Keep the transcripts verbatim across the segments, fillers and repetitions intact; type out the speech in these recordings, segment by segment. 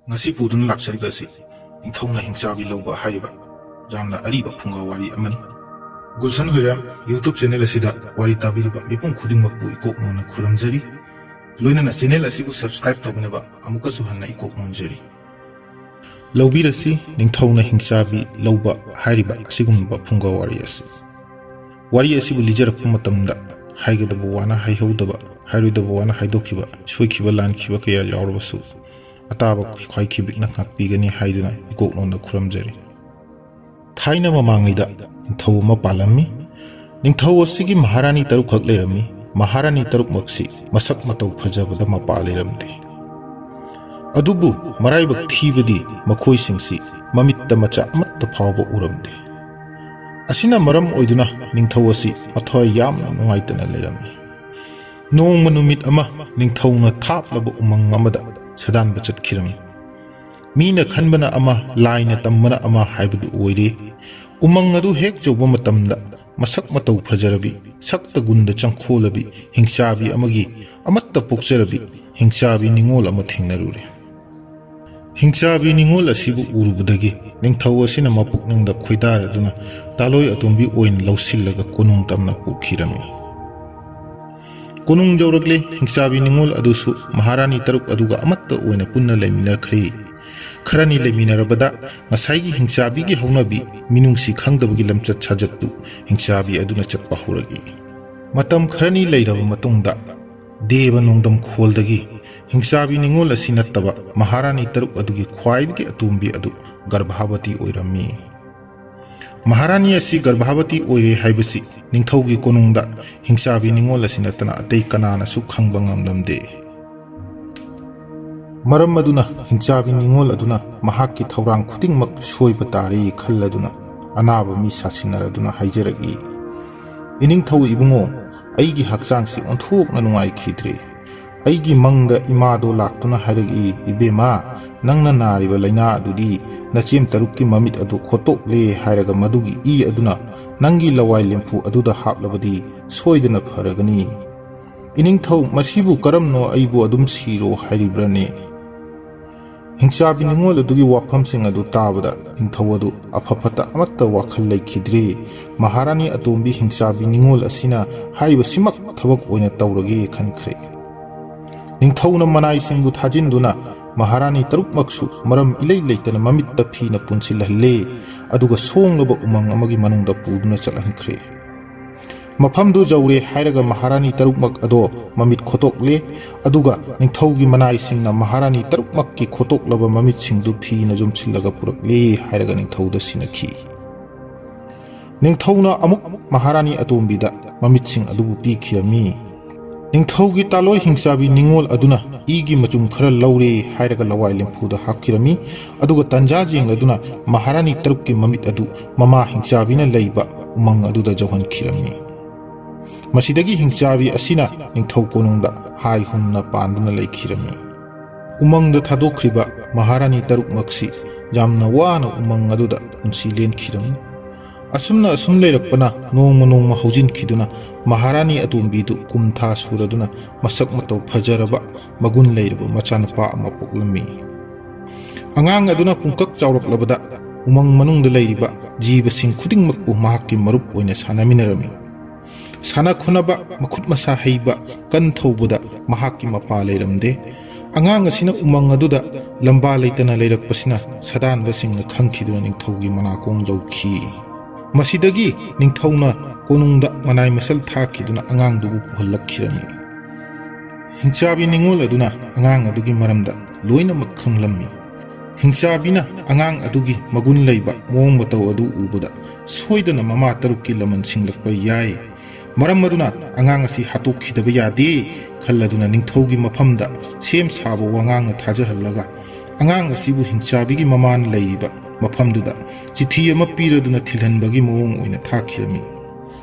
ꯉꯁꯤ ꯄꯨꯗꯨꯅ ꯂꯥꯛꯆꯔꯤꯕ ꯑꯁꯤ ꯅꯤꯡꯊꯧꯅ ꯍꯤꯡꯆꯥꯕꯤ ꯂꯧꯕ ꯍꯥꯏꯔꯤꯕ ꯌꯥꯝꯅ ꯑꯔꯤꯕ ꯐꯨꯡꯒꯥ ꯋꯥꯔꯤ ꯑꯃꯅꯤ꯫ ꯒꯨꯜꯁꯟ ꯍꯨꯏꯔꯥꯝ YouTube channel ꯑꯁꯤꯗ ꯋꯥꯔꯤ ꯇꯥꯕꯤꯔꯤꯕ ꯃꯤꯄꯨꯝ ꯈꯨꯗꯤꯡꯃꯛꯄꯨ ꯏꯀꯣꯛ ꯅꯧꯅ ꯈꯨꯔꯨꯝꯖꯔꯤ꯫ ꯂꯣꯏꯅꯅ channel ꯑꯁꯤꯕꯨ subscribe ꯇꯧꯕꯤꯅꯕ ꯑꯃꯨꯛꯀꯁꯨ ꯍꯟꯅ ꯏꯀꯣꯛ ꯅꯣꯟꯖꯔꯤ꯫ ꯂꯧꯕꯤꯔꯁꯤ ꯅꯤꯡꯊꯧꯅ ꯍꯤꯡꯆꯥꯕꯤ ꯂꯧꯕ ꯍꯥꯏꯔꯤꯕ ꯑꯁꯤꯒꯨꯝꯕ ꯐꯨꯡꯒꯥ ꯋꯥꯔꯤ ꯑꯁꯤ꯫ ꯋꯥꯔꯤ ꯑꯁꯤꯕꯨ ꯂꯤꯖꯔꯛꯄ ꯃꯇꯝꯗ ꯍꯥꯏꯒꯗꯕ ꯋꯥꯅ ꯍꯥꯏꯍꯧꯗꯕ, ꯍꯥꯏꯔꯣꯏꯗꯕ ꯋꯥꯅ ꯍꯥꯏꯗꯣꯛꯈꯤꯕ, ꯁꯣꯏꯈꯤꯕ ꯂꯥꯟꯈꯤꯕ ꯀꯌꯥ ꯌꯥꯎꯔꯕꯁꯨ ꯑꯇꯥꯕ ꯈ꯭ꯋꯥꯏ ꯈꯤꯕꯤꯛꯅ ꯉꯥꯛꯄꯤꯒꯅꯤ ꯍꯥꯏꯗꯨꯅ ꯏꯀꯣꯛ ꯅꯣꯟꯅ ꯈꯨꯔꯨꯝꯖꯔꯤ꯫ ꯊꯥꯏꯅ ꯃꯃꯥꯡꯉꯩꯗ ꯅꯤꯡꯊꯧ ꯑꯃ ꯄꯥꯜꯂꯝꯃꯤ꯫ ꯅꯤꯡꯊꯧ ꯑꯁꯤꯒꯤ ꯃꯍꯥꯔꯥꯅꯤ ꯇꯔꯨꯛꯈꯛ ꯂꯩꯔꯝꯃꯤ꯫ ꯃꯍꯥꯔꯥꯅꯤ ꯇꯔꯨꯛꯃꯛꯁꯤ ꯃꯁꯛ ꯃꯇꯧ ꯐꯖꯕꯗ ꯃꯄꯥ ꯂꯩꯔꯝꯗꯦ꯫ ꯑꯗꯨꯕꯨ ꯃꯔꯥꯏꯕꯛ ꯊꯤꯕꯗꯤ ꯃꯈꯣꯏꯁꯤꯡꯁꯤ ꯃꯃꯤꯠꯇ ꯃꯆꯥ ꯑꯃꯠꯇ ꯐꯥꯎꯕ ꯎꯔꯝꯗꯦ꯫ ꯑꯁꯤꯅ ꯃꯔꯝ ꯑꯣꯏꯗꯨꯅ ꯅꯤꯡꯊꯧ ꯑꯁꯤ ꯃꯊ꯭ꯋꯥꯏ ꯌꯥꯝꯅ ꯅꯨꯡꯉꯥꯏꯇꯅ ꯂꯩꯔꯝꯃꯤ꯫ ꯅꯣꯡꯃ ꯅꯨꯃꯤꯠ ꯑꯃ ꯅꯤꯡꯊꯧꯅ ꯊꯥꯞꯂꯕ ꯎꯃꯪ ꯑꯃꯗ ꯁꯥꯗꯥꯟꯕ ꯆꯠꯈꯤꯔꯝꯃꯤ꯫ ꯃꯤꯅ ꯈꯟꯕꯅ ꯑꯃ, ꯂꯥꯏꯅ ꯇꯝꯕꯅ ꯑꯃ ꯍꯥꯏꯕꯗꯨ ꯑꯣꯏꯔꯦ꯫ ꯎꯃꯪ ꯑꯗꯨ ꯍꯦꯛ ꯌꯧꯕ ꯃꯇꯝꯗ ꯃꯁꯛ ꯃꯇꯧ ꯐꯖꯔꯕꯤ, ꯁꯛꯇ ꯒꯨꯟꯗ ꯆꯪꯈꯣꯜꯂꯕꯤ ꯍꯤꯡꯆꯥꯕꯤ ꯑꯃꯒꯤ ꯑꯃꯠꯇ ꯄꯣꯛꯆꯔꯕꯤ ꯍꯤꯡꯆꯥꯕꯤ ꯅꯤꯉꯣꯜ ꯑꯃ ꯊꯦꯡꯅꯔꯨꯔꯦ꯫ ꯍꯤꯡꯆꯥꯕꯤ ꯅꯤꯉꯣꯜ ꯑꯁꯤꯕꯨ ꯎꯔꯨꯕꯗꯒꯤ ꯅꯤꯡꯊꯧ ꯑꯁꯤꯅ ꯃꯄꯨꯛꯅꯤꯡꯗ ꯈꯣꯏꯗꯥꯔꯗꯨꯅ ꯇꯥꯂꯣꯏ ꯑꯇꯣꯝꯕꯤ ꯑꯣꯏꯅ ꯂꯧꯁꯤꯜꯂꯒ ꯀꯣꯅꯨꯡ ꯇꯝꯅ ꯄꯨꯈꯤꯔꯝꯃꯤ꯫ ꯀꯣꯅꯨꯡ ꯌꯧꯔꯛꯂꯦ꯫ ꯍꯤꯡꯆꯥꯕꯤ ꯅꯤꯉꯣꯜ ꯑꯗꯨꯁꯨ ꯃꯍꯥꯔꯥꯅꯤ ꯇꯔꯨꯛ ꯑꯗꯨꯒ ꯑꯃꯠꯇ ꯑꯣꯏꯅ ꯄꯨꯟꯅ ꯂꯩꯃꯤꯟꯅꯈ꯭ꯔꯦ꯫ ꯈꯔꯅꯤ ꯂꯩꯃꯤꯟꯅꯔꯕꯗ ꯉꯁꯥꯏꯒꯤ ꯍꯤꯡꯆꯥꯕꯤꯒꯤ ꯍꯧꯅꯕꯤ ꯃꯤꯅꯨꯡꯁꯤ ꯈꯪꯗꯕꯒꯤ ꯂꯝꯆꯠ ꯁꯥꯖꯠꯇꯨ ꯍꯤꯡꯆꯥꯕꯤ ꯑꯗꯨꯅ ꯆꯠꯄ ꯍꯧꯔꯛꯏ꯫ ꯃꯇꯝ ꯈꯔꯅꯤ ꯂꯩꯔꯕ ꯃꯇꯨꯡꯗ ꯗꯦꯕ ꯅꯣꯡꯗꯝ ꯈꯣꯜꯗꯒꯤ ꯍꯤꯡꯆꯥꯕꯤ ꯅꯤꯉꯣꯜ ꯑꯁꯤ ꯅꯠꯇꯕ ꯃꯍꯥꯔꯥꯅꯤ ꯇꯔꯨꯛ ꯑꯗꯨꯒꯤ ꯈ꯭ꯋꯥꯏꯗꯒꯤ ꯑꯇꯣꯝꯕꯤ ꯑꯗꯨ ꯒꯔꯚꯥꯕꯇꯤ ꯑꯣꯏꯔꯝꯃꯤ꯫ ꯃꯍꯥꯔꯥꯅꯤ ꯑꯁꯤ ꯒꯔꯚꯥꯕꯇꯤ ꯑꯣꯏꯔꯦ ꯍꯥꯏꯕꯁꯤ ꯅꯤꯡꯊꯧꯒꯤ ꯀꯣꯅꯨꯡꯗ ꯍꯤꯡꯆꯥꯕꯤ ꯅꯤꯉꯣꯜ ꯑꯁꯤ ꯅꯠꯇꯅ ꯑꯇꯩ ꯀꯅꯥꯅꯁꯨ ꯈꯪꯕ ꯉꯝꯂꯝꯗꯦ꯫ ꯃꯔꯝ ꯑꯗꯨꯅ ꯍꯤꯡꯆꯥꯕꯤ ꯅꯤꯉꯣꯜ ꯑꯗꯨꯅ ꯃꯍꯥꯛꯀꯤ ꯊꯧꯔꯥꯡ ꯈꯨꯗꯤꯡꯃꯛ ꯁꯣꯏꯕ ꯇꯥꯔꯦ ꯈꯜꯂꯗꯨꯅ ꯑꯅꯥꯕ ꯃꯤ ꯁꯥꯁꯤꯟꯅꯔꯗꯨꯅ ꯍꯥꯏꯖꯔꯛꯏ, "ꯏꯅꯤꯡꯊꯧ ꯏꯕꯨꯡꯉꯣ, ꯑꯩꯒꯤ ꯍꯛꯆꯥꯡꯁꯤ ꯑꯣꯟꯊꯣꯛꯅ ꯅꯨꯡꯉꯥꯏꯈꯤꯗ꯭ꯔꯦ꯫ ꯑꯩꯒꯤ ꯃꯪꯗ ꯏꯃꯥꯗꯣ ꯂꯥꯛꯇꯨꯅ ꯍꯥꯏꯔꯛꯏ, 'ꯏꯕꯦꯝꯃ, ꯅꯪꯅ ꯅꯥꯔꯤꯕ ꯂꯥꯏꯅꯥ ꯑꯗꯨꯗꯤ ꯅꯆꯦꯝ ꯇꯔꯨꯛꯀꯤ ꯃꯃꯤꯠ ꯑꯗꯨ ꯈꯣꯠꯇꯣꯛꯂꯦ' ꯍꯥꯏꯔꯒ ꯃꯗꯨꯒꯤ ꯏ ꯑꯗꯨꯅ ꯅꯪꯒꯤ ꯂꯋꯥꯏ ꯂꯦꯝꯐꯨ ꯑꯗꯨꯗ ꯍꯥꯞꯂꯕꯗꯤ ꯁꯣꯏꯗꯅ ꯐꯔꯒꯅꯤ꯫ ꯏꯅꯤꯡꯊꯧ, ꯃꯁꯤꯕꯨ ꯀꯔꯝꯅꯣ ꯑꯩꯕꯨ ꯑꯗꯨꯝ ꯁꯤꯔꯣ ꯍꯥꯏꯔꯤꯕ꯭ꯔꯅꯦ?" ꯍꯤꯡꯆꯥꯕꯤ ꯅꯤꯉꯣꯜ ꯑꯗꯨꯒꯤ ꯋꯥꯐꯝꯁꯤꯡ ꯑꯗꯨ ꯇꯥꯕꯗ ꯅꯤꯡꯊꯧ ꯑꯗꯨ ꯑꯐ ꯐꯠꯇ ꯑꯃꯠꯇ ꯋꯥꯈꯜ ꯂꯩꯈꯤꯗ꯭ꯔꯦ꯫ ꯃꯍꯥꯔꯥꯅꯤ ꯑꯇꯣꯝꯕꯤ ꯍꯤꯡꯆꯥꯕꯤ ꯅꯤꯉꯣꯜ ꯑꯁꯤꯅ ꯍꯥꯏꯔꯤꯕꯁꯤꯃꯛ ꯊꯕꯛ ꯑꯣꯏꯅ ꯇꯧꯔꯒꯦ ꯈꯟꯈ꯭ꯔꯦ꯫ ꯅꯤꯡꯊꯧꯅ ꯃꯅꯥꯏꯁꯤꯡꯕꯨ ꯊꯥꯖꯤꯟꯗꯨꯅ ꯃꯍꯥꯔꯥꯅꯤ ꯇꯔꯨꯛꯃꯛꯁꯨ ꯃꯔꯝ ꯏꯂꯩ ꯂꯩꯇꯅ ꯃꯃꯤꯠꯇ ꯐꯤꯅ ꯄꯨꯟꯁꯤꯜꯍꯜꯂꯦ, ꯑꯗꯨꯒ ꯁꯣꯡꯂꯕ ꯎꯃꯪ ꯑꯃꯒꯤ ꯃꯅꯨꯡꯗ ꯄꯨꯗꯨꯅ ꯆꯠꯍꯟꯈ꯭ꯔꯦ꯫ ꯃꯐꯝꯗꯨ ꯌꯧꯔꯦ ꯍꯥꯏꯔꯒ ꯃꯍꯥꯔꯥꯅꯤ ꯇꯔꯨꯛꯃꯛ ꯑꯗꯣ ꯃꯃꯤꯠ ꯈꯣꯠꯇꯣꯛꯂꯦ, ꯑꯗꯨꯒ ꯅꯤꯡꯊꯧꯒꯤ ꯃꯅꯥꯏꯁꯤꯡꯅ ꯃꯍꯥꯔꯥꯅꯤ ꯇꯔꯨꯛꯃꯛꯀꯤ ꯈꯣꯠꯇꯣꯛꯂꯕ ꯃꯃꯤꯠꯁꯤꯡꯗꯨ ꯐꯤꯅ ꯌꯣꯝꯁꯤꯜꯂꯒ ꯄꯨꯔꯛꯂꯦ ꯍꯥꯏꯔꯒ ꯅꯤꯡꯊꯧꯗ ꯁꯤꯟꯅꯈꯤ꯫ ꯅꯤꯡꯊꯧꯅ ꯑꯃꯨꯛ ꯃꯍꯥꯔꯥꯅꯤ ꯑꯇꯣꯝꯕꯤꯗ ꯃꯃꯤꯠꯁꯤꯡ ꯑꯗꯨꯕꯨ ꯄꯤꯈꯤꯔꯝꯃꯤ꯫ ꯅꯤꯡꯊꯧꯒꯤ ꯇꯥꯂꯣꯏ ꯍꯤꯡꯆꯥꯕꯤ ꯅꯤꯉꯣꯜ ꯑꯗꯨꯅ ꯏꯒꯤ ꯃꯆꯨꯝ ꯈꯔ ꯂꯧꯔꯦ ꯍꯥꯏꯔꯒ ꯂꯋꯥꯏ ꯂꯦꯝꯐꯨꯗ ꯍꯥꯞꯈꯤꯔꯝꯃꯤ, ꯑꯗꯨꯒ ꯇꯟꯖꯥ ꯌꯦꯡꯂꯗꯨꯅ ꯃꯍꯥꯔꯥꯅꯤ ꯇꯔꯨꯛꯀꯤ ꯃꯃꯤꯠ ꯑꯗꯨ ꯃꯃꯥ ꯍꯤꯡꯆꯥꯕꯤꯅ ꯂꯩꯕ ꯎꯃꯪ ꯑꯗꯨꯗ ꯌꯧꯍꯟꯈꯤꯔꯝꯃꯤ꯫ ꯃꯁꯤꯗꯒꯤ ꯍꯤꯡꯆꯥꯕꯤ ꯑꯁꯤꯅ ꯅꯤꯡꯊꯧ ꯀꯣꯅꯨꯡꯗ ꯍꯥꯏ ꯍꯨꯝꯅ ꯄꯥꯟꯗꯨꯅ ꯂꯩꯈꯤꯔꯝꯃꯤ꯫ ꯎꯃꯪꯗ ꯊꯥꯗꯣꯛꯈ꯭ꯔꯤꯕ ꯃꯍꯥꯔꯥꯅꯤ ꯇꯔꯨꯛꯃꯛꯁꯤ ꯌꯥꯝꯅ ꯋꯥꯅ ꯎꯃꯪ ꯑꯗꯨꯗ ꯄꯨꯟꯁꯤ ꯂꯦꯟꯈꯤꯔꯝꯃꯤ꯫ ꯑꯁꯨꯝꯅ ꯑꯁꯨꯝ ꯂꯩꯔꯛꯄꯅ ꯅꯣꯡꯃ ꯅꯣꯡꯃ ꯍꯧꯖꯤꯟꯈꯤꯗꯨꯅ ꯃꯍꯥꯔꯥꯅꯤ ꯑꯇꯣꯝꯕꯤꯗꯨ ꯀꯨꯟ ꯊꯥ ꯁꯨꯔꯗꯨꯅ ꯃꯁꯛ ꯃꯇꯧ ꯐꯖꯔꯕ ꯃꯒꯨꯟ ꯂꯩꯔꯕ ꯃꯆꯥꯅꯨꯄꯥ ꯑꯃ ꯄꯣꯛꯂꯝꯃꯤ꯫ ꯑꯉꯥꯡ ꯑꯗꯨꯅ ꯄꯨꯡꯀꯛ ꯆꯥꯎꯔꯛꯂꯕꯗ ꯎꯃꯪ ꯃꯅꯨꯡꯗ ꯂꯩꯔꯤꯕ ꯖꯤꯕꯁꯤꯡ ꯈꯨꯗꯤꯡꯃꯛꯄꯨ ꯃꯍꯥꯛꯀꯤ ꯃꯔꯨꯞ ꯑꯣꯏꯅ ꯁꯥꯟꯅꯃꯤꯟꯅꯔꯝꯃꯤ꯫ ꯁꯥꯟꯅ ꯈꯣꯠꯅꯕ, ꯃꯈꯨꯠ ꯃꯁꯥ ꯍꯩꯕ, ꯀꯟ ꯊꯧꯕꯗ ꯃꯍꯥꯛꯀꯤ ꯃꯄꯥ ꯂꯩꯔꯝꯗꯦ꯫ ꯑꯉꯥꯡ ꯑꯁꯤꯅ ꯎꯃꯪ ꯑꯗꯨꯗ ꯂꯝꯕꯥ ꯂꯩꯇꯅ ꯂꯩꯔꯛꯄꯁꯤꯅ ꯁꯥꯗꯥꯟꯕꯁꯤꯡꯅ ꯈꯪꯈꯤꯗꯨꯅ ꯅꯤꯡꯊꯧꯒꯤ ꯃꯅꯥꯀꯣꯡ ꯌꯧꯈꯤ꯫ ꯃꯁꯤꯗꯒꯤ ꯅꯤꯡꯊꯧꯅ ꯀꯣꯅꯨꯡꯗ ꯃꯅꯥꯏ ꯃꯁꯜ ꯊꯥꯈꯤꯗꯨꯅ ꯑꯉꯥꯡꯗꯨꯕꯨ ꯄꯨꯍꯜꯂꯛꯈꯤꯔꯝꯃꯤ꯫ ꯍꯤꯡꯆꯥꯕꯤ ꯅꯤꯉꯣꯜ ꯑꯗꯨꯅ ꯑꯉꯥꯡ ꯑꯗꯨꯒꯤ ꯃꯔꯝꯗ ꯂꯣꯏꯅꯃꯛ ꯈꯪꯂꯝꯃꯤ꯫ ꯍꯤꯡꯆꯥꯕꯤꯅ ꯑꯉꯥꯡ ꯑꯗꯨꯒꯤ ꯃꯒꯨꯟ ꯂꯩꯕ ꯃꯑꯣꯡ ꯃꯇꯧ ꯑꯗꯨ ꯎꯕꯗ ꯁꯣꯏꯗꯅ ꯃꯃꯥ ꯇꯔꯨꯛꯀꯤ ꯂꯃꯟ ꯁꯤꯡꯂꯛꯄ ꯌꯥꯏ꯫ ꯃꯔꯝ ꯑꯗꯨꯅ ꯑꯉꯥꯡ ꯑꯁꯤ ꯍꯥꯠꯇꯣꯛꯈꯤꯗꯕ ꯌꯥꯗꯦ ꯈꯜꯂꯗꯨꯅ ꯅꯤꯡꯊꯧꯒꯤ ꯃꯐꯝꯗ ꯁꯦꯝ ꯁꯥꯕ ꯋꯥꯉꯥꯡꯅ ꯊꯥꯖꯍꯜꯂꯒ ꯑꯉꯥꯡ ꯑꯁꯤꯕꯨ ꯍꯤꯡꯆꯥꯕꯤꯒꯤ ꯃꯃꯥꯅ ꯂꯩꯔꯤꯕ ꯃꯐꯝꯗꯨꯗ ꯆꯤꯊꯤ ꯑꯃ ꯄꯤꯔꯗꯨꯅ ꯊꯤꯜꯍꯟꯕꯒꯤ ꯃꯑꯣꯡ ꯑꯣꯏꯅ ꯊꯥꯈꯤꯔꯝꯃꯤ꯫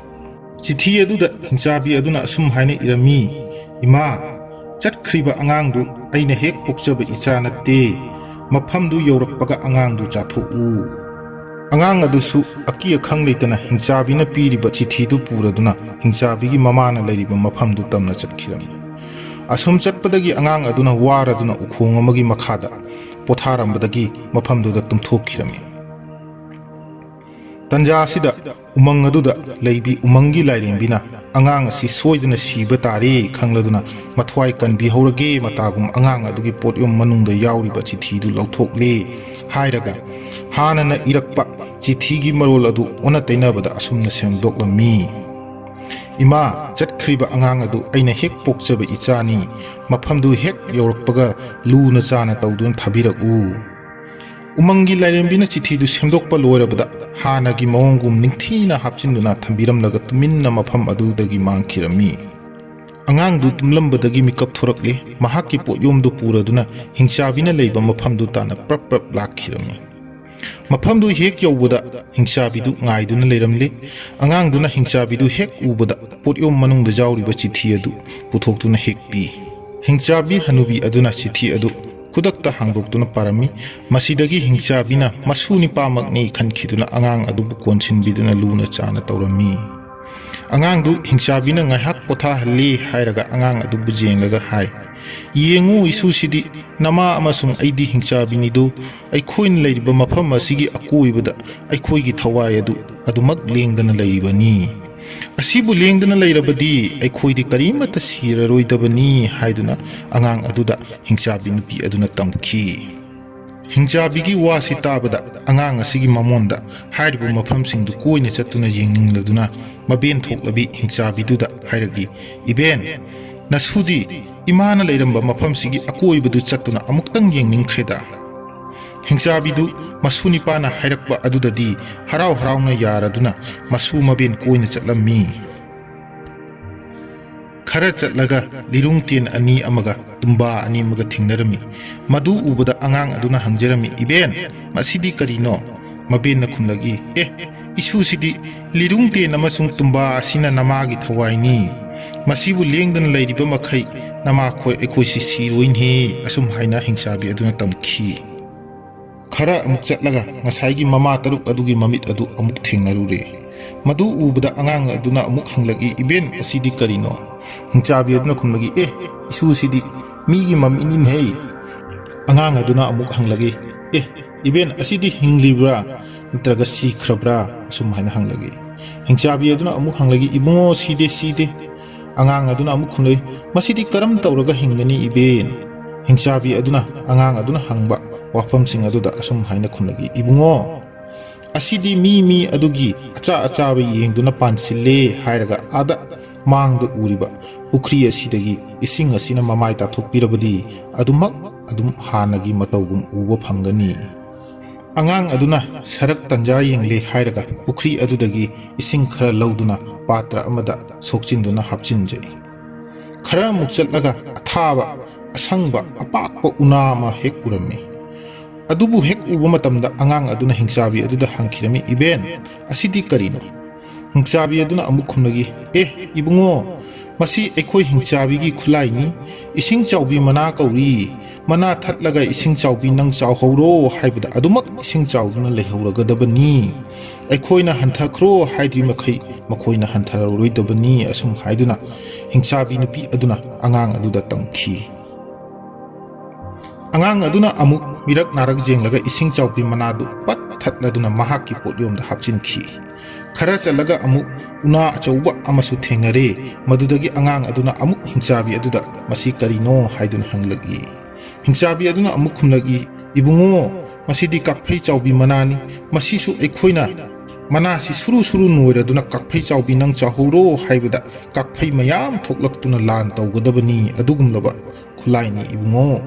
ꯆꯤꯊꯤ ꯑꯗꯨꯗ ꯍꯤꯡꯆꯥꯕꯤ ꯑꯗꯨꯅ ꯑꯁꯨꯝ ꯍꯥꯏꯅ ꯏꯔꯝꯃꯤ, "ꯏꯃꯥ, ꯆꯠꯈ꯭ꯔꯤꯕ ꯑꯉꯥꯡꯗꯨ ꯑꯩꯅ ꯍꯦꯛ ꯄꯣꯛꯆꯕ ꯏꯆꯥ ꯅꯠꯇꯦ꯫ ꯃꯐꯝꯗꯨ ꯌꯧꯔꯛꯄꯒ ꯑꯉꯥꯡꯗꯨ ꯆꯥꯊꯣꯛꯎ꯫" ꯑꯉꯥꯡ ꯑꯗꯨꯁꯨ ꯑꯀꯤ ꯑꯈꯪ ꯂꯩꯇꯅ ꯍꯤꯡꯆꯥꯕꯤꯅ ꯄꯤꯔꯤꯕ ꯆꯤꯊꯤꯗꯨ ꯄꯨꯔꯗꯨꯅ ꯍꯤꯡꯆꯥꯕꯤꯒꯤ ꯃꯃꯥꯅ ꯂꯩꯔꯤꯕ ꯃꯐꯝꯗꯨ ꯇꯝꯅ ꯆꯠꯈꯤꯔꯝꯃꯤ꯫ ꯑꯁꯨꯝ ꯆꯠꯄꯗꯒꯤ ꯑꯉꯥꯡ ꯑꯗꯨꯅ ꯋꯥꯔꯗꯨꯅ ꯎꯈꯣꯡ ꯑꯃꯒꯤ ꯃꯈꯥꯗ ꯄꯣꯊꯥꯔꯝꯕꯗꯒꯤ ꯃꯐꯝꯗꯨꯗ ꯇꯨꯝꯊꯣꯛꯈꯤꯔꯝꯃꯤ꯫ ꯇꯟꯖꯥ ꯑꯁꯤꯗ ꯎꯃꯪ ꯑꯗꯨꯗ ꯂꯩꯕꯤ ꯎꯃꯪꯒꯤ ꯂꯥꯏꯔꯦꯝꯕꯤꯅ ꯑꯉꯥꯡ ꯑꯁꯤ ꯁꯣꯏꯗꯅ ꯁꯤꯕ ꯇꯥꯔꯦ ꯈꯪꯂꯗꯨꯅ ꯃꯊ꯭ꯋꯥꯏ ꯀꯟꯕꯤꯍꯧꯔꯒꯦ ꯃꯇꯥꯒꯨꯝ ꯑꯉꯥꯡ ꯑꯗꯨꯒꯤ ꯄꯣꯠꯌꯣꯝ ꯃꯅꯨꯡꯗ ꯌꯥꯎꯔꯤꯕ ꯆꯤꯊꯤꯗꯨ ꯂꯧꯊꯣꯛꯂꯦ ꯍꯥꯏꯔꯒ ꯍꯥꯟꯅꯅ ꯏꯔꯛꯄ ꯆꯤꯊꯤꯒꯤ ꯃꯔꯣꯜ ꯑꯗꯨ ꯑꯣꯟꯅ ꯇꯩꯅꯕꯗ ꯑꯁꯨꯝꯅ ꯁꯦꯝꯗꯣꯛꯂꯝꯃꯤ꯫ ꯏꯃꯥ, ꯆꯠꯈ꯭ꯔꯤꯕ ꯑꯉꯥꯡ ꯑꯗꯨ ꯑꯩꯅ ꯍꯦꯛ ꯄꯣꯛꯆꯕ ꯏꯆꯥꯅꯤ꯫ ꯃꯐꯝꯗꯨ ꯍꯦꯛ ꯌꯧꯔꯛꯄꯒ ꯂꯨꯅ ꯆꯥꯅ ꯇꯧꯗꯨꯅ ꯊꯥꯕꯤꯔꯛꯎ꯫ ꯎꯃꯪꯒꯤ ꯂꯥꯏꯔꯦꯝꯕꯤꯅ ꯆꯤꯊꯤꯗꯨ ꯁꯦꯝꯗꯣꯛꯄ ꯂꯣꯏꯔꯕꯗ ꯍꯥꯟꯅꯒꯤ ꯃꯑꯣꯡꯒꯨꯝ ꯅꯤꯡꯊꯤꯅ ꯍꯥꯞꯆꯤꯟꯗꯨꯅ ꯊꯝꯕꯤꯔꯝꯂꯒ ꯇꯨꯃꯤꯟꯅ ꯃꯐꯝ ꯑꯗꯨꯗꯒꯤ ꯃꯥꯡꯈꯤꯔꯝꯃꯤ꯫ ꯑꯉꯥꯡꯗꯨ ꯇꯨꯝꯂꯝꯕꯗꯒꯤ ꯃꯤꯀꯞ ꯊꯣꯔꯛꯂꯦ꯫ ꯃꯍꯥꯛꯀꯤ ꯄꯣꯠꯌꯣꯝꯗꯨ ꯄꯨꯔꯗꯨꯅ ꯍꯤꯡꯆꯥꯕꯤꯅ ꯂꯩꯕ ꯃꯐꯝꯗꯨ ꯇꯥꯟꯅ ꯄ꯭ꯔꯞ ꯄ꯭ꯔꯞ ꯂꯥꯛꯈꯤꯔꯝꯃꯤ꯫ ꯃꯐꯝꯗꯨ ꯍꯦꯛ ꯌꯧꯕꯗ ꯍꯤꯡꯆꯥꯕꯤꯗꯨ ꯉꯥꯏꯗꯨꯅ ꯂꯩꯔꯝꯂꯦ꯫ ꯑꯉꯥꯡꯗꯨꯅ ꯍꯤꯡꯆꯥꯕꯤꯗꯨ ꯍꯦꯛ ꯎꯕꯗ ꯄꯣꯠꯌꯣꯝ ꯃꯅꯨꯡꯗ ꯌꯥꯎꯔꯤꯕ ꯆꯤꯊꯤ ꯑꯗꯨ ꯄꯨꯊꯣꯛꯇꯨꯅ ꯍꯦꯛ ꯄꯤ꯫ ꯍꯤꯡꯆꯥꯕꯤ ꯍꯅꯨꯕꯤ ꯑꯗꯨꯅ ꯆꯤꯊꯤ ꯑꯗꯨ ꯈꯨꯗꯛꯇ ꯍꯥꯡꯗꯣꯛꯇꯨꯅ ꯄꯥꯔꯝꯃꯤ꯫ ꯃꯁꯤꯗꯒꯤ ꯍꯤꯡꯆꯥꯕꯤꯅ ꯃꯁꯨ ꯅꯤꯄꯥꯃꯛꯅꯤ ꯈꯟꯈꯤꯗꯨꯅ ꯑꯉꯥꯡ ꯑꯗꯨꯕꯨ ꯀꯣꯟꯁꯤꯟꯕꯤꯗꯨꯅ ꯂꯨꯅ ꯆꯥꯅ ꯇꯧꯔꯝꯃꯤ꯫ ꯑꯉꯥꯡꯗꯨ ꯍꯤꯡꯆꯥꯕꯤꯅ ꯉꯥꯏꯍꯥꯛ ꯄꯣꯊꯥꯍꯜꯂꯤ ꯍꯥꯏꯔꯒ ꯑꯉꯥꯡ ꯑꯗꯨꯕꯨ ꯌꯦꯡꯂꯒ ꯍꯥꯏ, "ꯌꯦꯡꯉꯨ, ꯏꯁꯨꯁꯤꯗꯤ ꯅꯃꯥ ꯑꯃꯁꯨꯡ ꯑꯩꯗꯤ ꯍꯤꯡꯆꯥꯕꯤꯅꯤꯗꯨ꯫ ꯑꯩꯈꯣꯏꯅ ꯂꯩꯔꯤꯕ ꯃꯐꯝ ꯑꯁꯤꯒꯤ ꯑꯀꯣꯏꯕꯗ ꯑꯩꯈꯣꯏꯒꯤ ꯊꯋꯥꯏ ꯑꯗꯨ ꯑꯗꯨꯃꯛ ꯂꯦꯡꯗꯅ ꯂꯩꯔꯤꯕꯅꯤ꯫ ꯑꯁꯤꯕꯨ ꯂꯦꯡꯗꯅ ꯂꯩꯔꯕꯗꯤ ꯑꯩꯈꯣꯏꯗꯤ ꯀꯔꯤꯃꯠꯇ ꯁꯤꯔꯔꯣꯏꯗꯕꯅꯤ" ꯍꯥꯏꯗꯨꯅ ꯑꯉꯥꯡ ꯑꯗꯨꯗ ꯍꯤꯡꯆꯥꯕꯤ ꯅꯨꯄꯤ ꯑꯗꯨꯅ ꯇꯝꯈꯤ꯫ ꯍꯤꯡꯆꯥꯕꯤꯒꯤ ꯋꯥꯁꯤ ꯇꯥꯕꯗ ꯑꯉꯥꯡ ꯑꯁꯤꯒꯤ ꯃꯃꯣꯟꯗ ꯍꯥꯏꯔꯤꯕ ꯃꯐꯝꯁꯤꯡꯗꯨ ꯀꯣꯏꯅ ꯆꯠꯇꯨꯅ ꯌꯦꯡꯅꯤꯡꯂꯗꯨꯅ ꯃꯕꯦꯟ ꯊꯣꯛꯂꯕꯤ ꯍꯤꯡꯆꯥꯕꯤꯗꯨꯗ ꯍꯥꯏꯔꯛꯏ, "ꯏꯕꯦꯟ, ꯅꯁꯨꯗꯤ ꯏꯃꯥꯅ ꯂꯩꯔꯝꯕ ꯃꯐꯝꯁꯤꯒꯤ ꯑꯀꯣꯏꯕꯗꯨ ꯆꯠꯇꯨꯅ ꯑꯃꯨꯛꯇꯪ ꯌꯦꯡꯅꯤꯡꯈ꯭ꯔꯦꯗ?" ꯍꯤꯡꯆꯥꯕꯤꯗꯨ ꯃꯁꯨ ꯅꯤꯄꯥꯅ ꯍꯥꯏꯔꯛꯄ ꯑꯗꯨꯗꯗꯤ ꯍꯔꯥꯎ ꯍꯔꯥꯎꯅ ꯌꯥꯔꯗꯨꯅ ꯃꯁꯨ ꯃꯕꯦꯟ ꯀꯣꯏꯅ ꯆꯠꯂꯝꯃꯤ꯫ ꯈꯔ ꯆꯠꯂꯒ ꯂꯤꯔꯨꯡ ꯇꯦꯟ ꯑꯅꯤ ꯑꯃꯒ ꯇꯨꯝꯕꯥ ꯑꯅꯤ ꯑꯃꯒ ꯊꯦꯡꯅꯔꯝꯃꯤ꯫ ꯃꯗꯨ ꯎꯕꯗ ꯑꯉꯥꯡ ꯑꯗꯨꯅ ꯍꯪꯖꯔꯝꯃꯤ, "ꯏꯕꯦꯟ, ꯃꯁꯤꯗꯤ ꯀꯔꯤꯅꯣ?" ꯃꯕꯦꯟꯅ ꯈꯨꯝꯂꯛꯏ, "ꯑꯦ, ꯏꯁꯨꯁꯤꯗꯤ ꯂꯤꯔꯨꯡ ꯇꯦꯟ ꯑꯃꯁꯨꯡ ꯇꯨꯝꯕꯥ ꯑꯁꯤꯅ ꯅꯃꯥꯒꯤ ꯊꯋꯥꯏꯅꯤ꯫ ꯃꯁꯤꯕꯨ ꯂꯦꯡꯗꯅ ꯂꯩꯔꯤꯕ ꯃꯈꯩ ꯅꯃꯥꯈꯣꯏ ꯑꯩꯈꯣꯏꯁꯤ ꯁꯤꯔꯣꯏꯅꯦ," ꯑꯁꯨꯝ ꯍꯥꯏꯅ ꯍꯤꯡꯆꯥꯕꯤ ꯑꯗꯨꯅ ꯇꯝꯈꯤ꯫ ꯈꯔ ꯑꯃꯨꯛ ꯆꯠꯂꯒ ꯉꯁꯥꯏꯒꯤ ꯃꯃꯥ ꯇꯔꯨꯛ ꯑꯗꯨꯒꯤ ꯃꯃꯤꯠ ꯑꯗꯨ ꯑꯃꯨꯛ ꯊꯦꯡꯅꯔꯨꯔꯦ꯫ ꯃꯗꯨ ꯎꯕꯗ ꯑꯉꯥꯡ ꯑꯗꯨꯅ ꯑꯃꯨꯛ ꯍꯪꯂꯛꯏ, "ꯏꯕꯦꯟ, ꯑꯁꯤꯗꯤ ꯀꯔꯤꯅꯣ?" ꯍꯤꯡꯆꯥꯕꯤ ꯑꯗꯨꯅ ꯈꯨꯝꯂꯛꯏ, "ꯑꯦ, ꯏꯁꯨꯁꯤꯗꯤ ꯃꯤꯒꯤ ꯃꯃꯤꯠꯅꯤꯅꯦꯍꯦ꯫ ꯑꯉꯥꯡ ꯑꯗꯨꯅ ꯑꯃꯨꯛ ꯍꯪꯂꯛꯏ, "ꯑꯦ, ꯏꯕꯦꯟ, ꯑꯁꯤꯗꯤ ꯍꯤꯡꯂꯤꯕ꯭ꯔꯥ ꯅꯠꯇ꯭ꯔꯒ ꯁꯤꯈ꯭ꯔꯕ꯭ꯔꯥ?" ꯑꯁꯨꯝ ꯍꯥꯏꯅ ꯍꯪꯂꯛꯏ꯫ ꯍꯤꯡꯆꯥꯕꯤ ꯑꯗꯨꯅ ꯑꯃꯨꯛ ꯍꯪꯂꯛꯏ, "ꯏꯕꯨꯡꯉꯣ, ꯁꯤꯗꯦ, ꯁꯤꯗꯦ꯫" ꯑꯉꯥꯡ ꯑꯗꯨꯅ ꯑꯃꯨꯛ ꯈꯨꯝꯂꯛꯏ, "ꯃꯁꯤꯗꯤ ꯀꯔꯝ ꯇꯧꯔꯒ ꯍꯤꯡꯒꯅꯤ, ꯏꯕꯦꯟ?" ꯍꯤꯡꯆꯥꯕꯤ ꯑꯗꯨꯅ ꯑꯉꯥꯡ ꯑꯗꯨꯅ ꯍꯪꯕ ꯋꯥꯐꯝꯁꯤꯡ ꯑꯗꯨꯗ ꯑꯁꯨꯝ ꯍꯥꯏꯅ ꯈꯨꯝꯂꯛꯏ, "ꯏꯕꯨꯡꯉꯣ, ꯑꯁꯤꯗꯤ ꯃꯤ ꯃꯤ ꯑꯗꯨꯒꯤ ꯑꯆꯥ ꯑꯆꯥꯕ ꯌꯦꯡꯗꯨꯅ ꯄꯥꯟꯁꯤꯜꯂꯦ ꯍꯥꯏꯔꯒ ꯑꯥꯗ ꯃꯥꯡꯗ ꯎꯔꯤꯕ ꯄꯨꯈ꯭ꯔꯤ ꯑꯁꯤꯗꯒꯤ ꯏꯁꯤꯡ ꯑꯁꯤꯅ ꯃꯃꯥꯏ ꯇꯥꯊꯣꯛꯄꯤꯔꯕꯗꯤ ꯑꯗꯨꯃꯛ ꯑꯗꯨꯝ ꯍꯥꯟꯅꯒꯤ ꯃꯇꯧꯒꯨꯝ ꯎꯕ ꯐꯪꯒꯅꯤ꯫" ꯑꯉꯥꯡ ꯑꯗꯨꯅ ꯁꯔꯛ ꯇꯟꯖꯥ ꯌꯦꯡꯂꯦ ꯍꯥꯏꯔꯒ ꯄꯨꯈ꯭ꯔꯤ ꯑꯗꯨꯗꯒꯤ ꯏꯁꯤꯡ ꯈꯔ ꯂꯧꯗꯨꯅ ꯄꯥꯇ꯭ꯔ ꯑꯃꯗ ꯁꯣꯛꯆꯤꯟꯗꯨꯅ ꯍꯥꯞꯆꯤꯟꯖꯩ꯫ ꯈꯔ ꯑꯃꯨꯛ ꯆꯠꯂꯒ ꯑꯊꯥꯕ, ꯑꯁꯪꯕ, ꯑꯄꯥꯛꯄ ꯎꯅꯥ ꯑꯃ ꯍꯦꯛ ꯎꯔꯝꯃꯤ꯫ ꯑꯗꯨꯕꯨ ꯍꯦꯛ ꯎꯕ ꯃꯇꯝꯗ ꯑꯉꯥꯡ ꯑꯗꯨꯅ ꯍꯤꯡꯆꯥꯕꯤ ꯑꯗꯨꯗ ꯍꯪꯈꯤꯔꯝꯃꯤ, "ꯏꯕꯦꯟ, ꯑꯁꯤꯗꯤ ꯀꯔꯤꯅꯣ?" ꯍꯤꯡꯆꯥꯕꯤ ꯑꯗꯨꯅ ꯑꯃꯨꯛ ꯈꯨꯝꯂꯛꯏ, "ꯑꯦ, ꯏꯕꯨꯡꯉꯣ, ꯃꯁꯤ ꯑꯩꯈꯣꯏ ꯍꯤꯡꯆꯥꯕꯤꯒꯤ ꯈꯨꯠꯂꯥꯏꯅꯤ꯫ ꯏꯁꯤꯡ ꯆꯥꯎꯕꯤ ꯃꯅꯥ ꯀꯧꯔꯤ꯫ ꯃꯅꯥ ꯊꯠꯂꯒ ꯏꯁꯤꯡ ꯆꯥꯎꯕꯤ ꯅꯪ ꯆꯥꯎꯍꯧꯔꯣ ꯍꯥꯏꯕꯗ ꯑꯗꯨꯃꯛ ꯏꯁꯤꯡ ꯆꯥꯎꯗꯨꯅ ꯂꯩꯍꯧꯔꯒꯗꯕꯅꯤ꯫ ꯑꯩꯈꯣꯏꯅ ꯍꯟꯊꯈ꯭ꯔꯣ ꯍꯥꯏꯗ꯭ꯔꯤ ꯃꯈꯩ ꯃꯈꯣꯏꯅ ꯍꯟꯊꯔꯔꯣꯏꯗꯕꯅꯤ꯫" ꯑꯁꯨꯝ ꯍꯥꯏꯗꯨꯅ ꯍꯤꯡꯆꯥꯕꯤ ꯅꯨꯄꯤ ꯑꯗꯨꯅ ꯑꯉꯥꯡ ꯑꯗꯨꯗ ꯇꯝꯈꯤ꯫ ꯑꯉꯥꯡ ꯑꯗꯨꯅ ꯑꯃꯨꯛ ꯃꯤꯔꯛ ꯅꯥꯔꯛ ꯌꯦꯡꯂꯒ ꯏꯁꯤꯡ ꯆꯥꯎꯕꯤ ꯃꯅꯥꯗꯨ ꯄꯠ ꯊꯠꯂꯗꯨꯅ ꯃꯍꯥꯛꯀꯤ ꯄꯣꯠꯌꯣꯝꯗ ꯍꯥꯞꯆꯤꯟꯈꯤ꯫ ꯈꯔ ꯆꯠꯂꯒ ꯑꯃꯨꯛ ꯎꯅꯥ ꯑꯆꯧꯕ ꯑꯃꯁꯨ ꯊꯦꯡꯅꯔꯦ꯫ ꯃꯗꯨꯗꯒꯤ ꯑꯉꯥꯡ ꯑꯗꯨꯅ ꯑꯃꯨꯛ ꯍꯤꯡꯆꯥꯕꯤ ꯑꯗꯨꯗ "ꯃꯁꯤ ꯀꯔꯤꯅꯣ?" ꯍꯥꯏꯗꯨꯅ ꯍꯪꯂꯛꯏ꯫ ꯍꯤꯡꯆꯥꯕꯤ ꯑꯗꯨꯅ ꯑꯃꯨꯛ ꯈꯨꯝꯂꯛꯏ, "ꯏꯕꯨꯡꯉꯣ, ꯃꯁꯤꯗꯤ ꯀꯥꯛꯐꯩ ꯆꯥꯎꯕꯤ ꯃꯅꯥꯅꯤ꯫ ꯃꯁꯤꯁꯨ ꯑꯩꯈꯣꯏꯅ ꯃꯅꯥꯁꯤ ꯁꯨꯔꯨ ꯁꯨꯔꯨ ꯅꯣꯏꯔꯗꯨꯅ ꯀꯥꯛꯐꯩ ꯆꯥꯎꯕꯤ ꯅꯪ ꯆꯥꯍꯧꯔꯣ ꯍꯥꯏꯕꯗ ꯀꯥꯛꯐꯩ ꯃꯌꯥꯝ ꯊꯣꯛꯂꯛꯇꯨꯅ ꯂꯥꯟ ꯇꯧꯒꯗꯕꯅꯤ꯫ ꯑꯗꯨꯒꯨꯝꯂꯕ ꯈꯨꯠꯂꯥꯏꯅꯤ, ꯏꯕꯨꯡꯉꯣ꯫"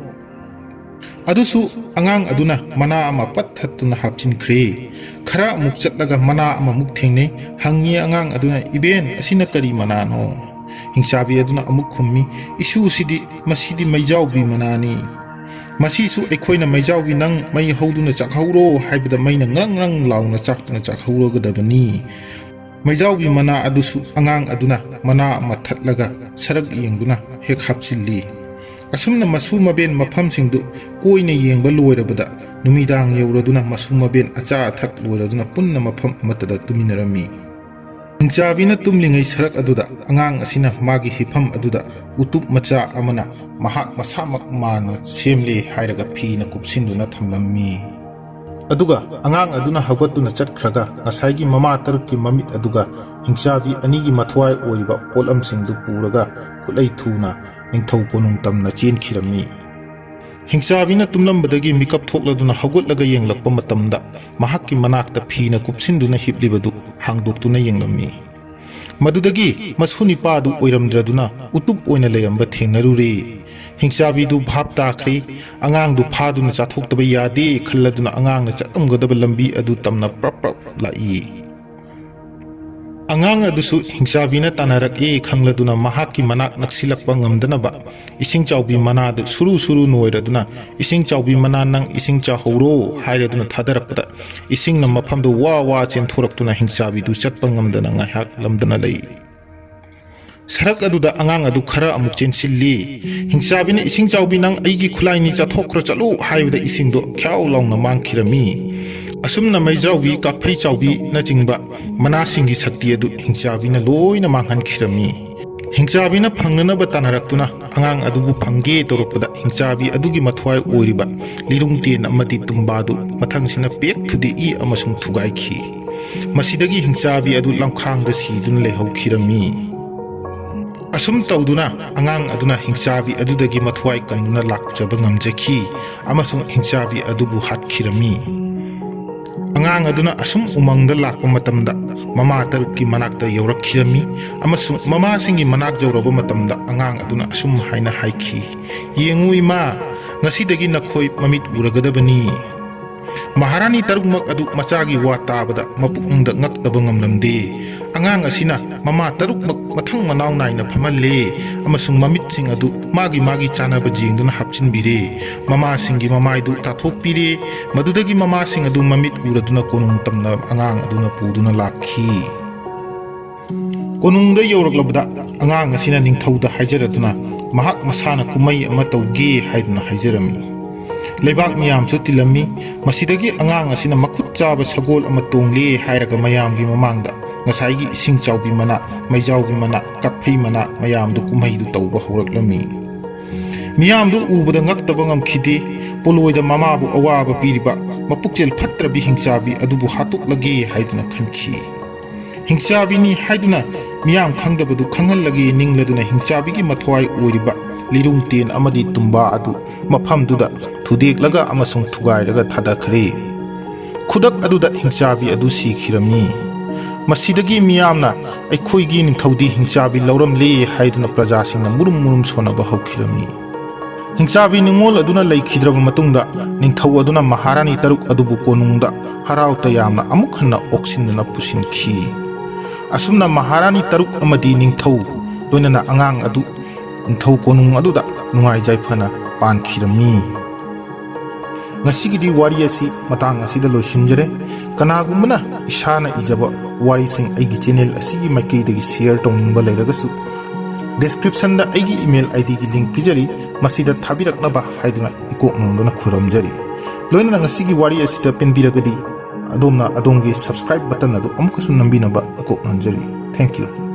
ꯑꯗꯨꯁꯨ ꯑꯉꯥꯡ ꯑꯗꯨꯅ ꯃꯅꯥ ꯑꯃ ꯄꯠ ꯊꯠꯇꯨꯅ ꯍꯥꯞꯆꯤꯟꯈ꯭ꯔꯦ꯫ ꯈꯔ ꯑꯃꯨꯛ ꯆꯠꯂꯒ ꯃꯅꯥ ꯑꯃꯃꯨꯛ ꯊꯦꯡꯅꯩ꯫ ꯍꯪꯉꯤ ꯑꯉꯥꯡ ꯑꯗꯨꯅ, "ꯏꯕꯦꯟ, ꯑꯁꯤꯅ ꯀꯔꯤ ꯃꯅꯥꯅꯣ?" ꯍꯤꯡꯆꯥꯕꯤ ꯑꯗꯨꯅ ꯑꯃꯨꯛ ꯈꯨꯝꯃꯤ, "ꯏꯁꯨꯁꯤꯗꯤ, ꯃꯁꯤꯗꯤ ꯃꯩꯖꯥꯎꯕꯤ ꯃꯅꯥꯅꯤ꯫ ꯃꯁꯤꯁꯨ ꯑꯩꯈꯣꯏꯅ ꯃꯩꯖꯥꯎꯕꯤ ꯅꯪ ꯃꯩ ꯍꯧꯗꯨꯅ ꯆꯥꯛꯍꯧꯔꯣ ꯍꯥꯏꯕꯗ ꯃꯩꯅ ꯉ꯭ꯔꯪ ꯉ꯭ꯔꯪ ꯂꯥꯎꯅ ꯆꯥꯛꯇꯨꯅ ꯆꯥꯛꯍꯧꯔꯒꯗꯕꯅꯤ꯫" ꯃꯩꯖꯥꯎꯕꯤ ꯃꯅꯥ ꯑꯗꯨꯁꯨ ꯑꯉꯥꯡ ꯑꯗꯨꯅ ꯃꯅꯥ ꯑꯃ ꯊꯠꯂꯒ ꯁꯔꯛ ꯌꯦꯡꯗꯨꯅ ꯍꯦꯛ ꯍꯥꯞꯆꯤꯜꯂꯤ꯫ ꯑꯁꯨꯝꯅ ꯃꯁꯨ ꯃꯕꯦꯟ ꯃꯐꯝꯁꯤꯡꯗꯨ ꯀꯣꯏꯅ ꯌꯦꯡꯕ ꯂꯣꯏꯔꯕꯗ, ꯅꯨꯃꯤꯗꯥꯡ ꯌꯧꯔꯗꯨꯅ ꯃꯁꯨ ꯃꯕꯦꯟ ꯑꯆꯥ ꯑꯊꯛ ꯂꯣꯏꯔꯗꯨꯅ ꯄꯨꯟꯅ ꯃꯐꯝ ꯑꯃꯠꯇꯗ ꯇꯨꯃꯤꯟꯅꯔꯝꯃꯤ꯫ ꯍꯤꯡꯆꯥꯕꯤꯅ ꯇꯨꯝꯂꯤꯉꯩ ꯁꯔꯛ ꯑꯗꯨꯗ ꯑꯉꯥꯡ ꯑꯁꯤꯅ ꯃꯥꯒꯤ ꯍꯤꯐꯝ ꯑꯗꯨꯗ ꯎꯇꯨꯞ ꯃꯆꯥ ꯑꯃꯅ ꯃꯍꯥꯛ ꯃꯁꯥꯃꯛ ꯃꯥꯅ ꯁꯦꯝꯂꯦ ꯍꯥꯏꯔꯒ ꯐꯤꯅ ꯀꯨꯞꯁꯤꯟꯗꯨꯅ ꯊꯝꯂꯝꯃꯤ꯫ ꯑꯗꯨꯒ ꯑꯉꯥꯡ ꯑꯗꯨꯅ ꯍꯧꯒꯠꯇꯨꯅ ꯆꯠꯈ꯭ꯔꯒ ꯉꯁꯥꯏꯒꯤ ꯃꯃꯥ ꯇꯔꯨꯛꯀꯤ ꯃꯃꯤꯠ ꯑꯗꯨꯒ ꯍꯤꯡꯆꯥꯕꯤ ꯑꯅꯤꯒꯤ ꯃꯊ꯭ꯋꯥꯏ ꯑꯣꯏꯔꯤꯕ ꯄꯣꯠꯂꯝꯁꯤꯡꯗꯨ ꯄꯨꯔꯒ ꯈꯨꯠꯂꯩ ꯊꯨꯅ ꯅꯤꯡꯊꯧ ꯀꯣꯅꯨꯡ ꯇꯝꯅ ꯆꯦꯟꯈꯤꯔꯝꯃꯤ꯫ ꯍꯤꯡꯆꯥꯕꯤꯅ ꯇꯨꯝꯂꯝꯕꯗꯒꯤ ꯃꯤꯀꯞ ꯊꯣꯛꯂꯗꯨꯅ ꯍꯧꯒꯠꯂꯒ ꯌꯦꯡꯂꯛꯄ ꯃꯇꯝꯗ ꯃꯍꯥꯛꯀꯤ ꯃꯅꯥꯛꯇ ꯐꯤꯅ ꯀꯨꯞꯁꯤꯟꯗꯨꯅ ꯍꯤꯞꯂꯤꯕꯗꯨ ꯍꯥꯡꯗꯣꯛꯇꯨꯅ ꯌꯦꯡꯂꯝꯃꯤ꯫ ꯃꯗꯨꯗꯒꯤ ꯃꯁꯨ ꯅꯤꯄꯥꯗꯨ ꯑꯣꯏꯔꯝꯗ꯭ꯔꯗꯨꯅ ꯎꯇꯨꯞ ꯑꯣꯏꯅ ꯂꯩꯔꯝꯕ ꯊꯦꯡꯅꯔꯨꯔꯦ꯫ ꯍꯤꯡꯆꯥꯕꯤꯗꯨ ꯚꯥꯞ ꯇꯥꯈ꯭ꯔꯦ꯫ ꯑꯉꯥꯡꯗꯨ ꯐꯥꯗꯨꯅ ꯆꯥꯊꯣꯛꯇꯕ ꯌꯥꯗꯦ ꯈꯜꯂꯗꯨꯅ ꯑꯉꯥꯡꯅ ꯆꯠꯂꯝꯒꯗꯕ ꯂꯝꯕꯤ ꯑꯗꯨ ꯇꯝꯅ ꯄ꯭ꯔꯞ ꯄ꯭ꯔꯞ ꯂꯥꯛꯏ꯫ ꯑꯉꯥꯡ ꯑꯗꯨꯁꯨ ꯍꯤꯡꯆꯥꯕꯤꯅ ꯇꯥꯟꯅꯔꯛꯏ ꯈꯪꯂꯗꯨꯅ ꯃꯍꯥꯛꯀꯤ ꯃꯅꯥꯛ ꯅꯛꯁꯤꯜꯂꯛꯄ ꯉꯝꯗꯅꯕ ꯏꯁꯤꯡ ꯆꯥꯎꯕꯤ ꯃꯅꯥꯗ ꯁꯨꯔꯨ ꯁꯨꯔꯨ ꯅꯣꯏꯔꯗꯨꯅ, "ꯏꯁꯤꯡ ꯆꯥꯎꯕꯤ ꯃꯅꯥ, ꯅꯪ ꯏꯁꯤꯡ ꯆꯥꯍꯧꯔꯣ" ꯍꯥꯏꯔꯗꯨꯅ ꯊꯥꯗꯔꯛꯄꯗ ꯏꯁꯤꯡꯅ ꯃꯐꯝꯗꯨ ꯋꯥ ꯋꯥ ꯆꯦꯟꯊꯣꯔꯛꯇꯨꯅ ꯍꯤꯡꯆꯥꯕꯤꯗꯨ ꯆꯠꯄ ꯉꯝꯗꯅ ꯉꯥꯏꯍꯥꯛ ꯂꯝꯗꯅ ꯂꯩ꯫ ꯁꯔꯛ ꯑꯗꯨꯗ ꯑꯉꯥꯡ ꯑꯗꯨ ꯈꯔ ꯑꯃꯨꯛ ꯆꯦꯟꯁꯤꯜꯂꯤ꯫ ꯍꯤꯡꯆꯥꯕꯤꯅ, "ꯏꯁꯤꯡ ꯆꯥꯎꯕꯤ, ꯅꯪ ꯑꯩꯒꯤ ꯈꯨꯠꯂꯥꯏꯅꯤ, ꯆꯥꯊꯣꯛꯈ꯭ꯔꯣ, ꯆꯠꯂꯨ" ꯍꯥꯏꯕꯗ ꯏꯁꯤꯡꯗꯣ ꯈ꯭ꯌꯥꯎ ꯂꯥꯎꯅ ꯃꯥꯡꯈꯤꯔꯝꯃꯤ꯫ ꯑꯁꯨꯝꯅ ꯃꯩꯖꯥꯎꯕꯤ, ꯀꯥꯛꯐꯩ ꯆꯥꯎꯕꯤꯅꯆꯤꯡꯕ ꯃꯅꯥꯁꯤꯡꯒꯤ ꯁꯛꯇꯤ ꯑꯗꯨ ꯍꯤꯡꯆꯥꯕꯤꯅ ꯂꯣꯏꯅ ꯃꯥꯡꯍꯟꯈꯤꯔꯝꯃꯤ꯫ ꯍꯤꯡꯆꯥꯕꯤꯅ ꯐꯪꯅꯅꯕ ꯇꯥꯟꯅꯔꯛꯇꯨꯅ ꯑꯉꯥꯡ ꯑꯗꯨꯕꯨ ꯐꯪꯒꯦ ꯇꯧꯔꯛꯄꯗ ꯍꯤꯡꯆꯥꯕꯤ ꯑꯗꯨꯒꯤ ꯃꯊ꯭ꯋꯥꯏ ꯑꯣꯏꯔꯤꯕ ꯂꯤꯔꯨꯡ ꯇꯦꯟ ꯑꯃꯗꯤ ꯇꯨꯝꯕꯥꯗꯨ ꯃꯊꯪꯁꯤꯅ ꯄꯦꯛ ꯊꯨꯗꯦꯛꯏ ꯑꯃꯁꯨꯡ ꯊꯨꯒꯥꯏꯈꯤ꯫ ꯃꯁꯤꯗꯒꯤ ꯍꯤꯡꯆꯥꯕꯤ ꯑꯗꯨ ꯂꯝꯈꯥꯡꯗ ꯁꯤꯗꯨꯅ ꯂꯩꯍꯧꯈꯤꯔꯝꯃꯤ꯫ ꯑꯁꯨꯝ ꯇꯧꯗꯨꯅ ꯑꯉꯥꯡ ꯑꯗꯨꯅ ꯍꯤꯡꯆꯥꯕꯤ ꯑꯗꯨꯗꯒꯤ ꯃꯊ꯭ꯋꯥꯏ ꯀꯟꯗꯨꯅ ꯂꯥꯛꯆꯕ ꯉꯝꯖꯈꯤ ꯑꯃꯁꯨꯡ ꯍꯤꯡꯆꯥꯕꯤ ꯑꯗꯨꯕꯨ ꯍꯥꯠꯈꯤꯔꯝꯃꯤ꯫ ꯑꯉꯥꯡ ꯑꯗꯨꯅ ꯑꯁꯨꯝ ꯎꯃꯪꯗ ꯂꯥꯛꯄ ꯃꯇꯝꯗ ꯃꯃꯥ ꯇꯔꯨꯛꯀꯤ ꯃꯅꯥꯛꯇ ꯌꯧꯔꯛꯈꯤꯔꯝꯃꯤ ꯑꯃꯁꯨꯡ ꯃꯃꯥꯁꯤꯡꯒꯤ ꯃꯅꯥꯛ ꯌꯧꯔꯕ ꯃꯇꯝꯗ ꯑꯉꯥꯡ ꯑꯗꯨꯅ ꯑꯁꯨꯝ ꯍꯥꯏꯅ ꯍꯥꯏꯈꯤ, "ꯌꯦꯡꯉꯨ ꯏꯃꯥ, ꯉꯁꯤꯗꯒꯤ ꯅꯈꯣꯏ ꯃꯃꯤꯠ ꯎꯔꯒꯗꯕꯅꯤ"꯫ ꯃꯍꯥꯔꯥꯅꯤ ꯇꯔꯨꯛꯃꯛ ꯑꯗꯨ ꯃꯆꯥꯒꯤ ꯋꯥ ꯇꯥꯕꯗ ꯃꯄꯨꯛꯅꯤꯡꯗ ꯉꯛꯇꯕ ꯉꯝꯂꯝꯗꯦ꯫ ꯑꯉꯥꯡ ꯑꯁꯤꯅ ꯃꯃꯥ ꯇꯔꯨꯛꯃꯛ ꯃꯊꯪ ꯃꯅꯥꯎ ꯅꯥꯏꯅ ꯐꯝꯍꯜꯂꯦ ꯑꯃꯁꯨꯡ ꯃꯃꯤꯠꯁꯤꯡ ꯑꯗꯨ ꯃꯥꯒꯤ ꯃꯥꯒꯤ ꯆꯥꯅꯕ ꯌꯦꯡꯗꯨꯅ ꯍꯥꯞꯆꯤꯟꯕꯤꯔꯦ꯫ ꯃꯃꯥꯁꯤꯡꯒꯤ ꯃꯃꯥꯏꯗꯨ ꯇꯥꯊꯣꯛꯄꯤꯔꯦ꯫ ꯃꯗꯨꯗꯒꯤ ꯃꯃꯥꯁꯤꯡ ꯑꯗꯨ ꯃꯃꯤꯠ ꯎꯔꯗꯨꯅ ꯀꯣꯅꯨꯡ ꯇꯝꯅ ꯑꯉꯥꯡ ꯑꯗꯨꯅ ꯄꯨꯗꯨꯅ ꯂꯥꯛꯈꯤ꯫ ꯀꯣꯅꯨꯡꯗ ꯌꯧꯔꯛꯂꯕꯗ ꯑꯉꯥꯡ ꯑꯁꯤꯅ ꯅꯤꯡꯊꯧꯗ ꯍꯥꯏꯖꯔꯗꯨꯅ ꯃꯍꯥꯛ ꯃꯁꯥꯅ ꯀꯨꯝꯍꯩ ꯑꯃ ꯇꯧꯒꯦ ꯍꯥꯏꯗꯨꯅ ꯍꯥꯏꯖꯔꯝꯃꯤ꯫ ꯂꯩꯕꯥꯛ ꯃꯤꯌꯥꯝꯁꯨ ꯇꯤꯜꯂꯝꯃꯤ꯫ ꯃꯁꯤꯗꯒꯤ ꯑꯉꯥꯡ ꯑꯁꯤꯅ ꯃꯈꯨꯠ ꯆꯥꯕ ꯁꯒꯣꯜ ꯑꯃ ꯇꯣꯡꯂꯦ ꯍꯥꯏꯔꯒ ꯃꯌꯥꯝꯒꯤ ꯃꯃꯥꯡꯗ ꯉꯁꯥꯏꯒꯤ ꯏꯁꯤꯡ ꯆꯥꯎꯕꯤ ꯃꯅꯥ, ꯃꯩꯖꯥꯎꯕꯤ ꯃꯅꯥ, ꯀꯛꯐꯩ ꯃꯅꯥ ꯃꯌꯥꯝꯗꯨ ꯀꯨꯝꯍꯩꯗꯨ ꯇꯧꯕ ꯍꯧꯔꯛꯂꯝꯃꯤ꯫ ꯃꯤꯌꯥꯝꯗꯨ ꯎꯕꯗ ꯉꯛꯇꯕ ꯉꯝꯈꯤꯗꯦ꯫ ꯄꯣꯂꯣꯏꯗ ꯃꯃꯥꯕꯨ ꯑꯋꯥꯕ ꯄꯤꯔꯤꯕ ꯃꯄꯨꯛꯆꯦꯜ ꯐꯠꯇ꯭ꯔꯕꯤ ꯍꯤꯡꯆꯥꯕꯤ ꯑꯗꯨꯕꯨ ꯍꯥꯠꯇꯣꯛꯂꯒꯦ ꯍꯥꯏꯗꯨꯅ ꯈꯟꯈꯤ꯫ ꯍꯤꯡꯆꯥꯕꯤꯅꯤ ꯍꯥꯏꯗꯨꯅ ꯃꯤꯌꯥꯝ ꯈꯪꯗꯕꯗꯨ ꯈꯪꯍꯜꯂꯒꯦ ꯅꯤꯡꯂꯗꯨꯅ ꯍꯤꯡꯆꯥꯕꯤꯒꯤ ꯃꯊ꯭ꯋꯥꯏ ꯑꯣꯏꯔꯤꯕ ꯂꯤꯔꯨꯡ ꯇꯦꯟ ꯑꯃꯗꯤ ꯇꯨꯝꯕꯥ ꯑꯗꯨ ꯃꯐꯝꯗꯨꯗ ꯊꯨꯗꯦꯛꯂꯒ ꯑꯃꯁꯨꯡ ꯊꯨꯒꯥꯏꯔꯒ ꯊꯥꯗꯈ꯭ꯔꯦ꯫ ꯈꯨꯗꯛ ꯑꯗꯨꯗ ꯍꯤꯡꯆꯥꯕꯤ ꯑꯗꯨ ꯁꯤꯈꯤꯔꯝꯃꯤ꯫ ꯃꯁꯤꯗꯒꯤ ꯃꯤꯌꯥꯝꯅ "ꯑꯩꯈꯣꯏꯒꯤ ꯅꯤꯡꯊꯧꯗꯤ ꯍꯤꯡꯆꯥꯕꯤ ꯂꯧꯔꯝꯂꯦ" ꯍꯥꯏꯗꯨꯅ ꯄ꯭ꯔꯖꯥꯁꯤꯡꯅ ꯃꯨꯔꯨꯝ ꯃꯨꯔꯨꯝ ꯁꯣꯟꯅꯕ ꯍꯧꯈꯤꯔꯝꯃꯤ꯫ ꯍꯤꯡꯆꯥꯕꯤ ꯅꯤꯉꯣꯜ ꯑꯗꯨꯅ ꯂꯩꯈꯤꯗ꯭ꯔꯕ ꯃꯇꯨꯡꯗ ꯅꯤꯡꯊꯧ ꯑꯗꯨꯅ ꯃꯍꯥꯔꯥꯅꯤ ꯇꯔꯨꯛ ꯑꯗꯨꯕꯨ ꯀꯣꯅꯨꯡꯗ ꯍꯔꯥꯎ ꯇꯌꯥꯝꯅ ꯑꯃꯨꯛ ꯍꯟꯅ ꯑꯣꯛꯁꯤꯟꯗꯨꯅ ꯄꯨꯁꯤꯟꯈꯤ꯫ ꯑꯁꯨꯝꯅ ꯃꯍꯥꯔꯥꯅꯤ ꯇꯔꯨꯛ ꯑꯃꯗꯤ ꯅꯤꯡꯊꯧ ꯂꯣꯏꯅꯅ ꯑꯉꯥꯡ ꯑꯗꯨ ꯅꯤꯡꯊꯧ ꯀꯣꯅꯨꯡ ꯑꯗꯨꯗ ꯅꯨꯡꯉꯥꯏ ꯌꯥꯏꯐꯅ ꯄꯥꯟꯈꯤꯔꯝꯃꯤ꯫ ꯉꯁꯤꯒꯤꯗꯤ ꯋꯥꯔꯤ ꯑꯁꯤ ꯃꯇꯥꯡ ꯑꯁꯤꯗ ꯂꯣꯏꯁꯤꯟꯖꯔꯦ꯫ ꯀꯅꯥꯒꯨꯝꯕꯅ ꯏꯁꯥꯅ ꯏꯖꯕ ꯋꯥꯔꯤꯁꯤꯡ ꯑꯩꯒꯤ ꯆꯦꯅꯦꯜ ꯑꯁꯤꯒꯤ ꯃꯥꯏꯀꯩꯗꯒꯤ ꯁꯤꯌꯔ ꯇꯧꯅꯤꯡꯕ ꯂꯩꯔꯒꯁꯨ, ꯗꯤꯁꯀ꯭ꯔꯤꯞꯁꯟꯗ ꯑꯩꯒꯤ ꯏꯃꯦꯜ ꯑꯥꯏ ꯗꯤꯒꯤ ꯂꯤꯡꯛ ꯄꯤꯖꯔꯤ, ꯃꯁꯤꯗ ꯊꯥꯕꯤꯔꯛꯅꯕ ꯍꯥꯏꯗꯨꯅ ꯏꯀꯣꯛ ꯅꯣꯟꯗꯨꯅ ꯈꯨꯔꯨꯝꯖꯔꯤ꯫ ꯂꯣꯏꯅꯅ ꯉꯁꯤꯒꯤ ꯋꯥꯔꯤ ꯑꯁꯤꯗ ꯄꯦꯟꯕꯤꯔꯒꯗꯤ ꯑꯗꯣꯝꯅ ꯑꯗꯣꯝꯒꯤ ꯁꯕꯁꯀ꯭ꯔꯥꯏꯕ ꯕꯇꯟ ꯑꯗꯨ ꯑꯃꯨꯛꯀꯁꯨ ꯅꯝꯕꯤꯅꯕ ꯏꯀꯣꯛ ꯅꯣꯟꯖꯔꯤ꯫ Thank you꯫